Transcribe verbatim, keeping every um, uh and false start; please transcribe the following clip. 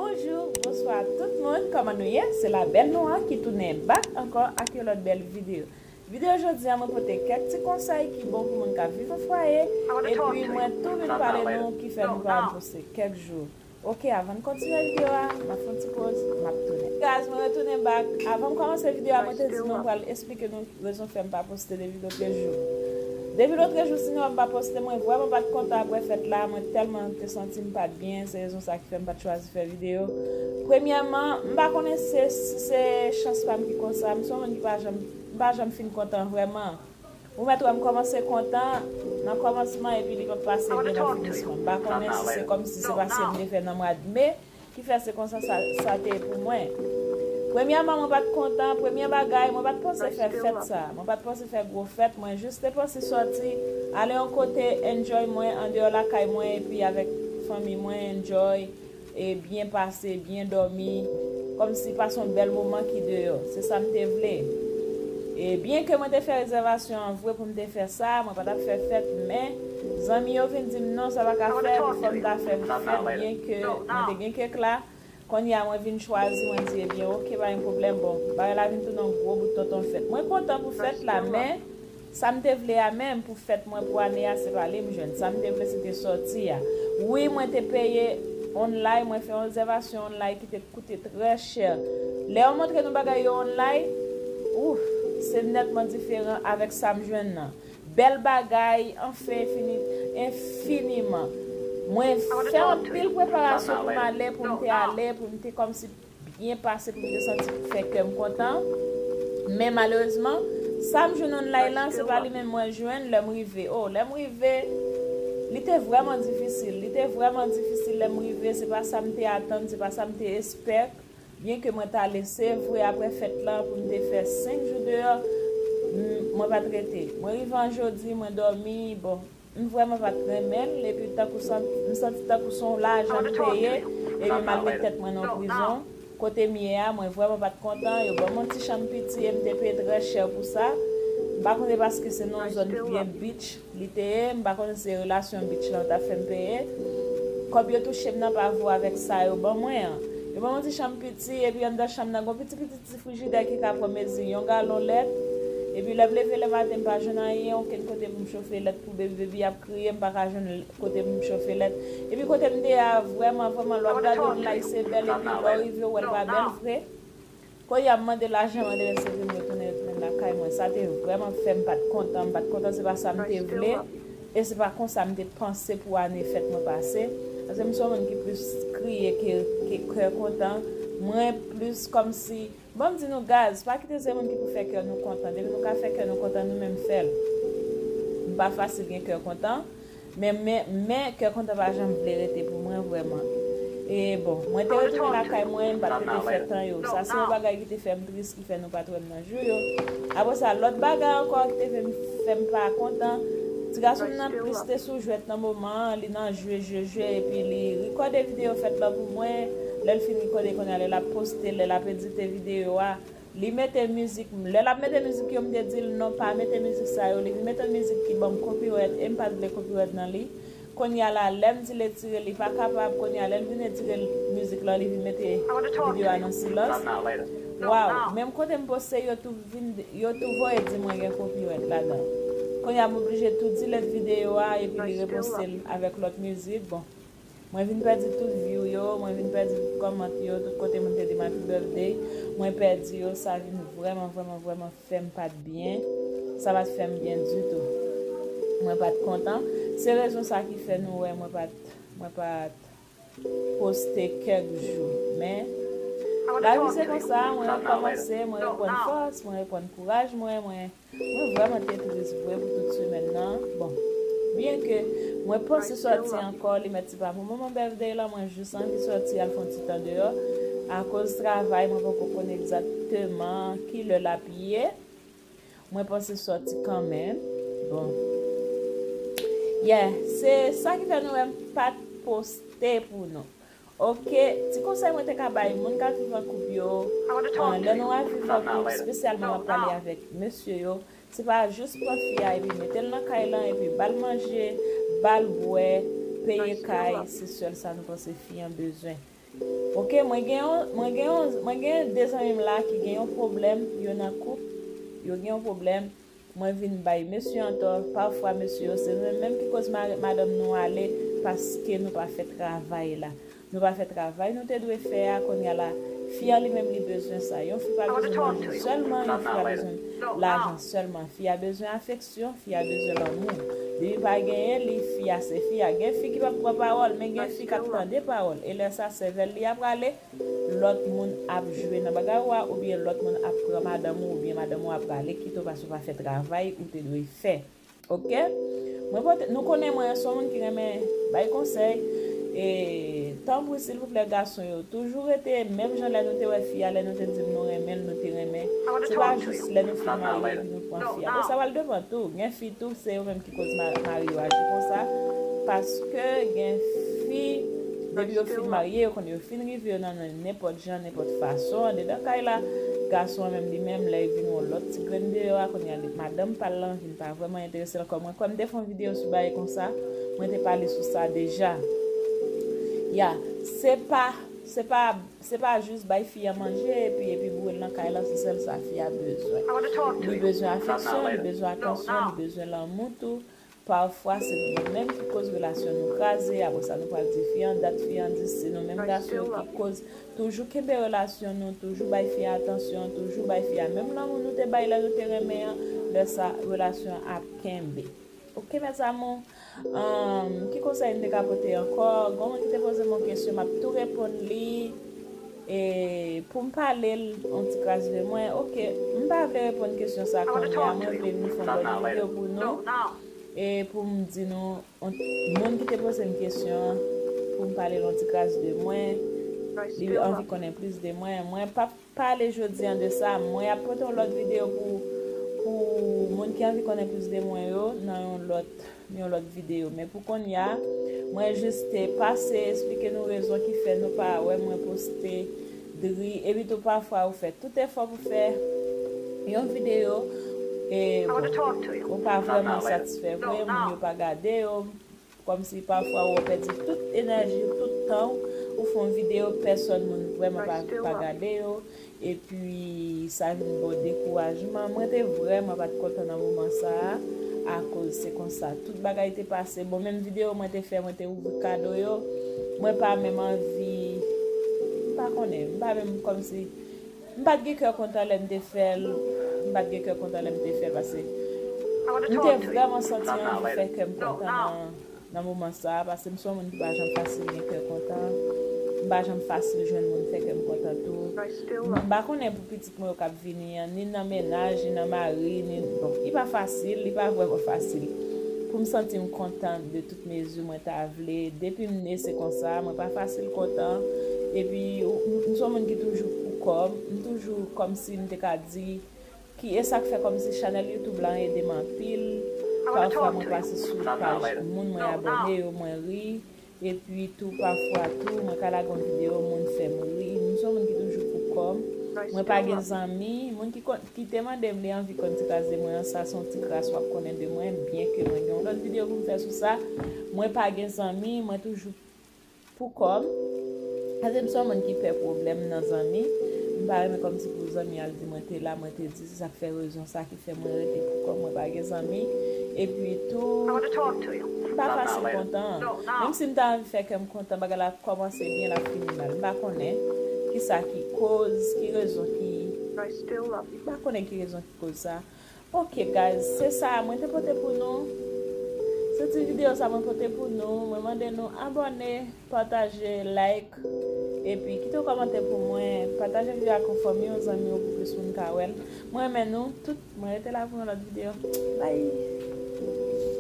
Bonjou, bonswa tout moun, kòman nou ye? Se la bèl Noa ki tounen back ankò ak yon lòt bèl videyo. Videyo jodi a, mwen pote kèk ti konsèy ki bon pou moun k ap viv an fwaye, epi mwen tou vin pale nou ki fè nou pa wè m poste kèk jou. Ok, avan n kontinye videyo a, m ap fè yon ti poz, m ap tounen. Guys, mwen retounen back. Avan m kòmanse videyo a, mwen te di nou m pral esplike nou rezon fè m pa poste depi lotrejou. Depi lotrejou, si nou wè m pa poste, mwen vrèman pa t kontan apre fèt la, mwen tèlman te santi m pa t byen, se rezon sa ki fè m pa t chwazi fè videyo. Premyèman, m pa konnen se, si se chans pa m ki konsa, m se yon moun ki pa janm, m pa janm fin kontan vrèman. Ou mèt wè m kòmanse kontan nan kòmansman epi li p ap pase byen nan finisman. M pa konnen si se kòmsi se pase m te fè nan mwa d me ki fè se konsa sa, sa te ye pou mwen. Premyèman, mwen pa t kontan. Premye bagay, mwen pa t panse fè fèt sa. Mwen pa t panse fè gwo fèt. Mwen jis te panse sòti, ale yon kote, enjoy mwen, andeyò lakay mwen, epi avèk fanmi mwen, enjoy, e byen pase, byen dòmi. Kòmsi pase yon bèl moman ki deyò. Se sa m te vle. E byen ke mwen te fè rezèvasyon an vre pou m te fè sa, mwen pa t ap fè fèt, men zanmi yo vin di m non, sa pa ka fèt, fò m ta fè fèt, byen ke mwen te gen kèk la. Kounye a, mwen vin chwazi, mwen di, ebyen, ok, pa gen pwoblèm, bon, bagay la vin tounen yon gwo bout tonton fèt. Mwen kontan pou fèt la, men sa m te vle a menm pou fèt mwen pou ane a, se pa li m jwenn. Sa m te vle, se te sòti a. Wi, mwen te peye online, mwen fè yon rezèvasyon online ki te koute trè chè. Lè yo montre nou bagay yo online, ouf, se nètman diferan avèk sa m jwenn nan. Bèl bagay, anfen, enfini, enfiniman. Mwen fè anpil preparasyon pou m ale, pou m te ale, pou m te kòmsi byen pase, pou m te santi fè kè m kontan. Men malerezman, sa m jwenn online lan, se pa li menm mwen jwenn lè m rive. Oh, lè m rive, li te vrèman difisil. Li te vrèman difisil lè m rive. Se pa sa m te atann, se pa sa m te espè. Byen ke mwen t ale, se vre, apre fèt lan, pou m te fè senk jou deyò, m, mwen pa t rete. Mwen rive an jodi, mwen dòmi, bon, m vrèman pa t renmen l, epi tankou san, m santi tankou se yon lajan m peye, epi m al met tèt mwen nan prizon. Kote m ye a, mwen vrèman pa t kontan, yo ban m yon ti chanm piti, e m te peye trè chè pou sa. M pa konnen paske se nan yon zòn ki gen beach, li te ye, m pa konnen se relasyon beach lan t ap fè m peye. Kòb yo touche m nan pa vo avèk sa yo ban mwen an. Yo ban mwen ti chanm piti, epi anndan chanm nan, gon piti piti ti frijidè ki ka pran mezi yon galon lèt. Epi lè m leve lè maten, m pa jwenn anyen, okenn kote pou m chofe lèt pou baby, baby ap kriye, m pa ka jwenn kote pou m chofe lèt. Epi kote m te ye a, vrèman, vrèman, lè w ap gade online, se bèl, epi lè w rive, w wè l pa bèl vre. Kounye a m mande lajan, mande mèsi, epi m retounen, retounen lakay mwen. Sa te vrèman fè m pa t kontan, m pa t kontan, se pa sa m te vle. E se pa konsa m te panse pou ane fèt mwen pase. Paske m se yon moun ki plis kriye ke, ke kè kontan. Mwen plis kòmsi, bon, m di nou, guys, pa kite se moun ki pou fè kè nou kontan. Depi nou ka fè kè nou kontan, nou menm fè l. M pa fasil gen kè kontan. Men, men, men, kè kontan pa janm vle rete pou mwen vrèman. E bon, mwen te retounen lakay mwen, m pa t rete fè tan yo. Sa se yon bagay ki te fè m tris, ki fè nou pa t wè m nan jou yo. Apre sa, lòt bagay ankò ki te fè m, fè m pa kontan, ti gason m nan plis te sou jwèt nan moman an, li nan jwe, jwe, jwe, epi li rekòde videyo fèt lan pou mwen. Lè l fin rekòde, kounye a lè l ap poste, lè l ap edite videyo a, li mete mizik, lè l ap mete mizik yo, m te di l non, pa mete mizik sa yo. Li vin mete yon mizik ki ban m copyright, e m pa t vle copyright nan li. Kounye a la, lè m di l etire, li pa kapab. Kounye a, lè l vin etire mizik lan, li vin mete videyo a nan silans. Waw, menm kote m poste, yo tou vin, yo tou voye di mwen gen copyright ladan. Kounye a, m oblije tou delete videyo a, epi li reposte l avèk lòt mizik. Bon. Mwen vin pèdi tout view yo, mwen vin pèdi tout kòmant yo, tout kote moun te di m happy birthday, mwen pèdi yo, sa vin vrèman, vrèman, vrèman fè m pa t byen, sa pa t fè m byen ditou. Mwen pa t kontan. Se rezon sa ki fè nou wè mwen pa t, mwen pa t poste kèk jou. Men, lavi se konsa, mwen rekòmanse, mwen reprann fòs, mwen reprann kouraj mwen, mwen Mwen vrèman te tris vre pou tout semèn nan. Bon, byen ke mwen panse sòti ankò, li mèt se pa pou moman birthday lan, mwen jis anvi sòti al fè yon ti tan deyò. Akoz travay, mwen poko konn egzakteman ki lè l ap ye. Mwen panse sòti kanmenm. Bon. Yeah, se sa ki fè nou wè m pa t poste pou nou. Ok, ti konsèy mwen te ka bay moun k ap viv an koup yo, an, lè nou ap viv an koup, espesyalman m ap pale avèk mesye yo, se pa jis pran fi a epi mete l nan kay lan, epi ba l manje, ba l bwè, peye kay, se sèl sa nou panse fi an bezwen. Ok, mwen gen yon, mwen gen yon, mwen gen de zanmi m la ki gen yon pwoblèm, yo nan koup, yo gen yon pwoblèm, mwen vin bay mesye an tò, pafwa mesye yo se nou menm ki koz ma-, madanm nou ale paske nou pa fè travay la. Nou pa fè travay nou te dwe fè a, kounye a la, fi an li menm li bezwen sa. Yon fi pa bezwen manje sèlman, yon fi pa bezwen lajan sèlman. Fi a bezwen afeksyon, fi a bezwen lanmou. Depi pa genyen li, fi a se fi a. Gen fi ki p ap pran pawòl, men gen fi k ap tande pawòl. E lè sa, sèvèl li a prale, lòt moun ap jwe nan bagay ou a, oubyen lòt moun ap pran madanm ou, oubyen madanm ou a prale kite w paske w pa fè travay ou te dwe fè. Ok? Mwen pote, nou konnen mwen se yon moun ki renmen bay konsèy. E tanpri, silvouplè, gason yo, toujou rete menm jan lè nou te wè fi a, lè nou te di l nou renmen l, nou te renmen. Se pa jis lè nou fin marye epi nou pran fi a. Bon, sa pral depann tou. Gen fi tou, se yo menm ki koz ma-, mari yo aji konsa. Paske gen fi, depi yo fin marye, yo konn yo fin rive, yo nan, nan nenpòt jan, nenpòt fason, andedan kay la, gason an menm li menm, lè l vin yon lòt ti grenn deyò a, kounye a, li, madanm pa l lan vin pa vrèman enterese l ankò. Mwen kwè m te fè yon videyo sou bagay konsa, mwen te pale sou sa deja. Ya, se pa, se pa, se pa jis bay fi a manje epi, epi boure l nan kay la, se sèl sa fi a bezwen. Li bezwen afeksyon, li bezwen atansyon, li bezwen lanmou tou. Pafwa, se nou menm ki koz relasyon nou kraze. Apre sa, nou pral di fi an dat, fi an di, se nou menm gason yo ki koz. Toujou kenbe relasyon nou, toujou bay fi a atansyon, toujou bay fi a menm lanmou nou te bay lè nou te renmen an. Lè sa, relasyon an ap kenbe. Ok, mes amours. Ahn, ki konsèy m te ka pote ankò? Gon moun ki te poze m yon kesyon, m ap tou reponn li. E pou m pale l yon ti kras de mwen, ok, m pa vle reponn kesyon sa kounye a, mwen vle vin fè yon lòt videyo pou nou. E pou m di nou, yon moun ki te poze m kesyon an, pou m pale l yon ti kras de mwen, li anvi konnen plis de mwen. Mwen p ap pale jodi an de sa, mwen ap pote yon lòt videyo pou, pou moun ki anvi konnen plis de mwen yo nan yon lòt yon lòt videyo. Men pou kounye a, mwen jis te pase esplike nou rezon ki fè nou pa wè mwen poste dri. Epi tou pafwa ou fè tout efò pou fè yon videyo, e bon, ou pa vrèman satisfè vre, moun yo pa gade yo. Kòmsi pafwa ou pèdi tout enèji, tout tan ou, ou fè yon videyo, pèsòn moun vrèman pa, pa gade yo. Epi sa vin ba w dekourajman. Mwen te vrèman pa t kontan nan moman sa a, akoz se konsa tout bagay te pase. Bon, menm videyo mwen te fè, mwen te ouvri kado yo. Mwen pa menm anvi, m pa konnen, m pa menm kòmsi, m pa t gen kè kontan lè m te fè l, m pa t gen kè kontan lè m te fè l, paske m te vrèman santi anvi fè kè m kontan nan nan moman sa a, paske m se yon moun ki pa janm fasil gen kè kontan, m pa janm fasil jwenn moun fè kè m kontan tou. M pa konnen pou pitit mwen yo k ap vini an, ni nan mennaj, ni nan mari, ni, bon, li pa fasil, li pa vrèman fasil pou m santi m kontan de tout mezi mwen ta vle. Depi m ne se konsa, mwen pa fasil kontan. Epi, m, m se yon moun ki toujou pou kò m, m toujou kòmsi m te ka di, ki e sa k fè kòmsi chanèl YouTube la ede m anpil. Pafwa mwen pase sou paj moun, mwen abòne yo, mwen ri. Epi tou pafwa tou mwen ka lage yon videyo, moun fè m ri. M se yon moun ki toujou pou kò m. Mwen pa gen zanmi. Moun ki kon-, ki te mande m li anvi konn ti kras de mwen an, sa se yon ti kras w ap konnen de mwen, byen ke mwen gen yon lòt videyo pou m fè sou sa. Mwen pa gen zanmi, mwen toujou pou kò m. Paske m se yon moun ki pè pwoblèm nan zanmi. M pa renmen kòmsi pou zanmi al di mwen te la, mwen te di, se sa k fè rezon sa ki fè mwen rete pou kò m, mwen pa gen zanmi. Epi tou, m pa fasil kontan. Menm si m ta anvi fè kè m kontan, bagay la ap kòmanse byen, l ap fini mal. M pa konnen kisa ki koz, ki rezon ki, m pa konnen ki rezon ki koz sa. Ok, guys, se sa mwen te pote pou nou. Se ti videyo sa mwen pote pou nou. Mwen mande nou abòne, pataje, like, epi kite yon kòmantè pou mwen. Pataje videyo ak yon fanmi, yon zanmi w pou plis moun ka wè l. Mwen renmen nou tout. Mwen rete la pou yon lòt videyo. Bye!